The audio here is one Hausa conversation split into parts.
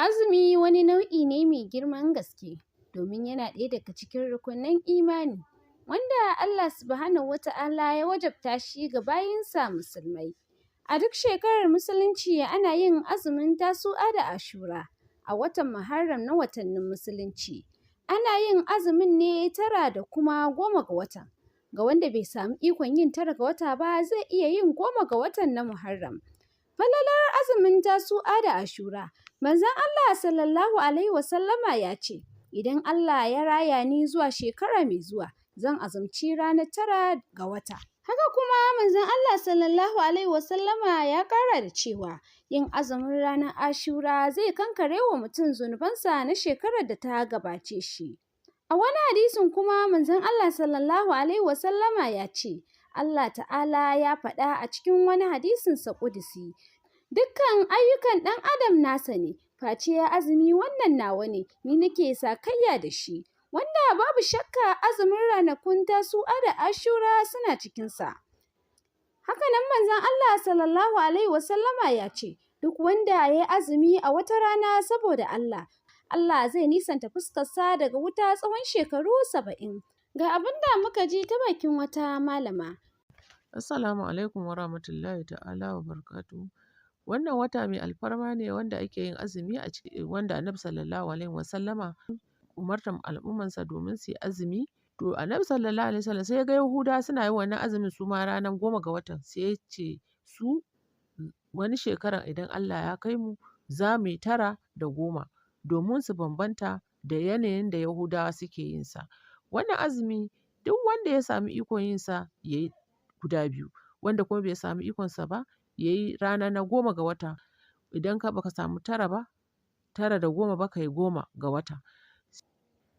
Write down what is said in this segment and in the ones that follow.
Azumi wani nau'i ne mai girman gaske, domin yana ɗaya daga cikin rukunan imani, wanda Allah Subhanahu wa Ta'ala ya wajabta shi ga bayinsa musulmai. A duk shekarar Musulunci ana yin azumin Tasu'a da Ashura a watan Muharram na watannin Musulunci. Ana yin azumin ne 9 da kuma 10 ga watan. Ga wanda bai samu ikon yin 9 ga wata ba, zai iya yin 10 ga watan na Muharram. Falalar azumin Tasu'a da Ashura: Manzon Allah Sallallahu Alaihi Wasallama ya ce, "Idan Allah ya raya ni zuwa shekara mai zuwa, zan azumci ranar 9 ga wata." Haka kuma Manzon Allah Sallallahu Alaihi Wasallama ya ƙara da cewa yin azumin ranar Ashura zai kankare wa mutum zunubansa na shekarar da ta gabace shi. A wani hadisin kuma Manzon Allah Sallallahu Alaihi Wasallama ya ce, Allah Ta'ala ya faɗa a cikin wani hadisinsa ƙudusi, "Dukkan ayyukan ɗan adam nasa ne, face azumi, wannan nawa ne, ni nake sakayya da shi." Wanda babu shakka azumin ranakun Tasu'a da Ashura suna cikinsa. Hakanan Manzon Allah Sallallahu Alaihi Wasallama ya ce, duk wanda ya yi azumi a wata rana saboda Allah, Allah zai nisanta fuskarsa daga wuta tsawon shekaru 70. Ga abin da muka ji ta bakin wata malama. Assalamu alaikum wa rahmatullahi ta'ala wa barakatuhu. Wannan wata mai alfarma ne wanda ake yin azumi a ciki, wanda Annabi Sallallahu Alaihi Wasallama umartar al'ummansa domin su yi azumi. To Annabi Sallallahu Alaihi Wasallam sai ya ga Yahudawa suna yin wannan azumin su ma ranar 10 ga watan, sai ya ce su wani shekaran idan Allah ya kai mu za mu yi 9 da 10 domin su bambanta da yanayin da Yahudawa suke yin sa. Wannan azumi, duk wanda ya sami ikon yin sa ya yi guda biyu, wanda kuma bai sami ikonsa ba ya yi rana na 10 ga wata. Idan ka baka samu 9 ba, 9 da 10 ba, ka yi 10 ga wata.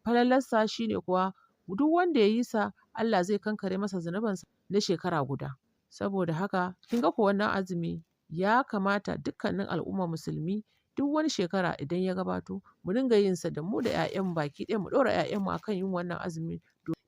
Falalarsa shine kuwa duk wanda ya yi sa, Allah zai kankare masa zunubansa na shekara guda. Saboda haka kin ga ko wannan azumi ya kamata dukkanin al'ummar Musulmi duk wani shekara idan ya gabato mu dinga yin sa da mu da 'ya'yanmu baki ɗaya, mu ɗora 'ya'yanmu akan yin wannan azumi.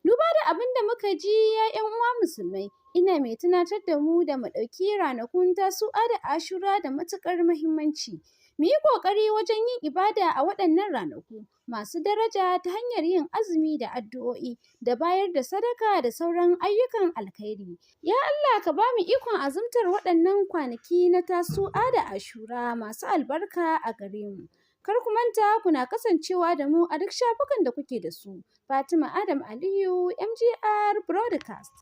Duba da abin da muka ji, ya 'yan uwa musulmai, ina mai tunatar da mu da mu ɗauki ranakun Tasu'a da Ashura da matuƙar muhimmanci. Mu yi ƙoƙari wajen yin ibada a waɗannan ranaku masu daraja ta hanyar yin azumi da addu'o'i da bayar da sadaka da sauran ayyukan alkhairi. Ya Allah, ka ba mu ikon azumtar waɗannan kwanaki na Tasu'a da Ashura masu albarka a gare mu. Kar ku manta kuna kasancewa da mu a duk shafukan da kuke da su. Fatima Adam Aliyu, MGR Broadcast.